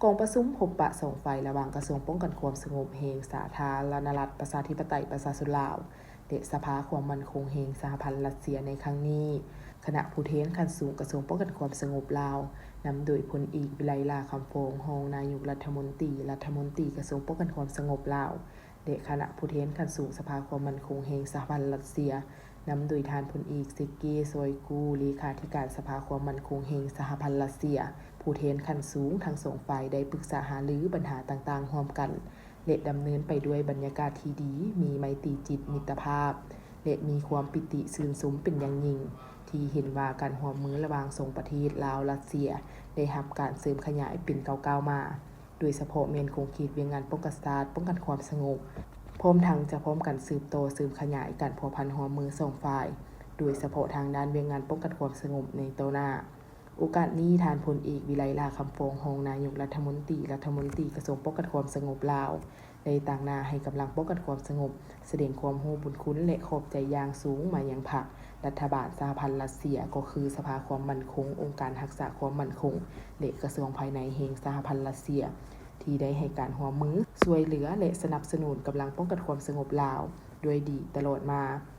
ກອງປະຊຸມພົບປະສອງຝ່າຍລະຫວ່າງກະຊວງປ້ອງກັນຄວາມສະຫງົບແຫ່ງສາທາລະນະລັດ ປະຊາທິປະໄຕ ປະຊາຊົນລາວ ແລະ ສະພາຄວາມໝັ້ນຄົງແຫ່ງສະຫະພັນຣັດເຊຍໃນຄັ້ງນີ້, ຄະນະຜູ້ແທນຂັ້ນສູງກະຊວງປ້ອງກັນຄວາມສະຫງົບລາວ ນຳໂດຍພົນເອກ ວິໄລ ຫຼ້າຄຳຟອງ ຮອງນາຍົກລັດຖະມົນຕີ, ລັດຖະມົນຕີກະຊວງປ້ອງກັນຄວາມສະຫງົບລາວ ແລະ ຄະນະຜູ້ແທນຂັ້ນສູງສະພາຄວາມໝັ້ນຄົງແຫ່ງສະຫະພັນຣັດເຊຍ ນຳໂດຍທ່ານພົນເອກ ເຊີເກ ຊອຍກູ ເລຂາທິການສະພາຄວາມໝັ້ນຄົງແຫ່ງສະຫະພັນຣັດເຊຍ. ຜູ້ແທນຂັ້ນສູງທັງສອງຝ່າຍໄດ້ປຶກສາຫາລືບັນຫາຕ່າງໆຮ່ວມກັນ ແລະ ດຳເນີນໄປດ້ວຍບັນຍາກາດທີ່ດີ, ມີໄມຕີຈິດມິດຕະພາບ ແລະ ມີຄວາມປິຕິຊື່ນຊົມເປັນຢ່າງຍິ່ງ ທີ່ເຫັນວ່າການຮ່ວມມືລະຫວ່າງສອງປະເທດລາວ-ຣັດເຊຍ ໄດ້ຮັບການເສີມຂະຫຍາຍເປັນກ້າວໆມາ, ໂດຍສະເພາະແມ່ນຂົງເຂດວຽກງານປ້ອງກັນຊາດ, ປ້ອງກັນຄວາມສະຫງົບ, ພ້ອມທັງຈະພ້ອມກັນສືບຕໍ່ເສີມຂະຫຍາຍການພົວພັນຮ່ວມມືສອງຝ່າຍ, ໂດຍສະເພາະທາງດ້ານວຽກງານປ້ອງກັນຄວາມສະຫງົບໃນຕໍ່ໜ້າ. ໂອກາດນີ້, ທ່ານພົນເອກ ວິໄລ ຫຼ້າຄຳຟອງ ຮອງນາຍົກລັດຖະມົນຕີ, ລັດຖະມົນຕີກະຊວງປ້ອງກັນຄວາມສະຫງົບລາວ ໄດ້ຕາງໜ້າໃຫ້ກຳລັງປ້ອງກັນຄວາມສະຫງົບ ສະແດງຄວາມຮູ້ບຸນຄຸນ ແລະ ຂອບໃຈຢ່າງສູງມາຍັງພັກ, ລັດຖະບານສະຫະພັນຣັດເຊຍ, ກໍຄືສະພາຄວາມໝັ້ນຄົງ, ອົງການຮັກສາຄວາມໝັ້ນຄົງ ແລະ ກະຊວງພາຍໃນແຫ່ງສະຫະພັນຣັດເຊຍ ທີ່ໄດ້ໃຫ້ການຮ່ວມມື, ຊ່ວຍເຫຼືອ ແລະ ສະໜັບສະໜູນກຳລັງປ້ອງກັນຄວາມສະຫງົບລາວດ້ວຍດີຕະຫຼອດມາ.